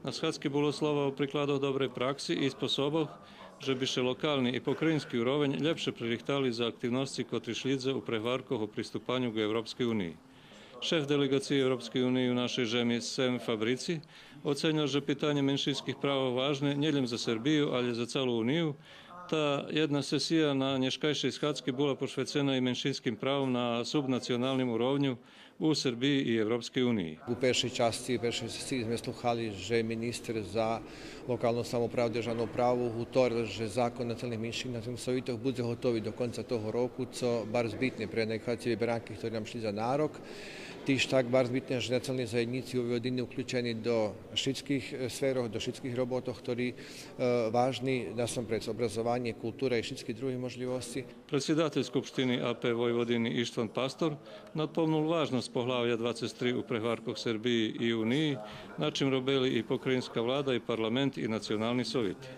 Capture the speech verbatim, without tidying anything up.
На схадзки було слова о прикладох добрей пракси и способох же би ше локални и покраїнски уровень лєпше пририхтали за активносци котри шлїдза у прегваркох о приступаню ґу Европскей униї. Шеф делеґациї Европскей униї у нашей жеми Сем Фабрици оценєл же питанє меншинских правох важне нєлєм за Сербию, алє за цалу Унию. Та єдна сесия на нєшкайшей схадзки була пошвецена и меншинским правом на субнационалним уровню у Сербиї и Европскей униї. У першей часци, першей сесиї зме слухали же министер за локалну самоуправу, державну управу гуторел же закон о националних меншинах, националних совитох будзе готови до конца того року, цо барз битне пре наиходзаци виберанки хтори нам шлїдза на рок. Тиж так барз битне же национални заєднїци у Войводини уключени до шицких, е, сферох, до шицких роботох хтори, е, важни, насампредз образованє, култура и шицки други можлївосци. Предсидатель Скупштини А П Войводини Иштван Пастор надпомнул важносц поглавя двацец три у прегваркох Сербиї и Униї, на чим робели и покраїнска влада, и парламент, и национални совити.